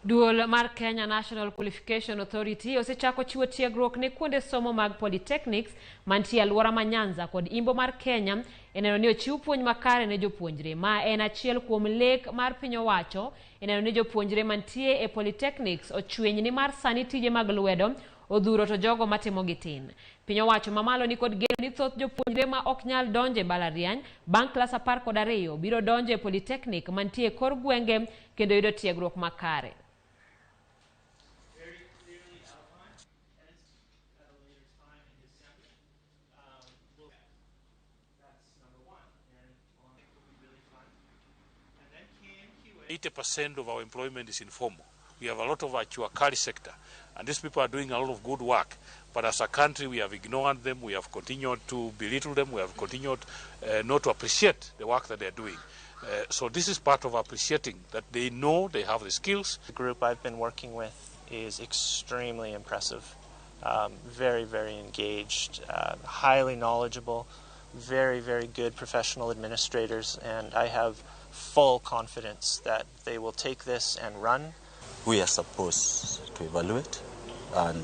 Duol mar Kenya National Qualification Authority osechako chiwo tiegruok ne kuonde somo mag polytechnics mantie alwora ma Nyanza kod Imbo mar Kenya e neno ni ochiw puonj makare ne jopuonjre. Ma en achiel kuom lek mar piny owacho e neno ni jopuonjre mantie e polytechnics ochwiny nimar sani tije mag lwedo odhuro to jogo matimogi tin. Piny owacho mamalo nikod geno ni thoth jopuonjre ma ok nyal donjo e mbalariany bang' klas 12 biro donjo e polytechnic mantie e kor gwenge kendo yudo tiegruok makare. 80% of our employment is informal. We have a lot of our Jua Kali sector, and these people are doing a lot of good work. But as a country, we have ignored them, we have continued to belittle them, we have continued not to appreciate the work that they are doing. So this is part of appreciating that they know they have the skills. The group I've been working with is extremely impressive, very, very engaged, highly knowledgeable, very, very good professional administrators, and I have full confidence that they will take this and run. We are supposed to evaluate and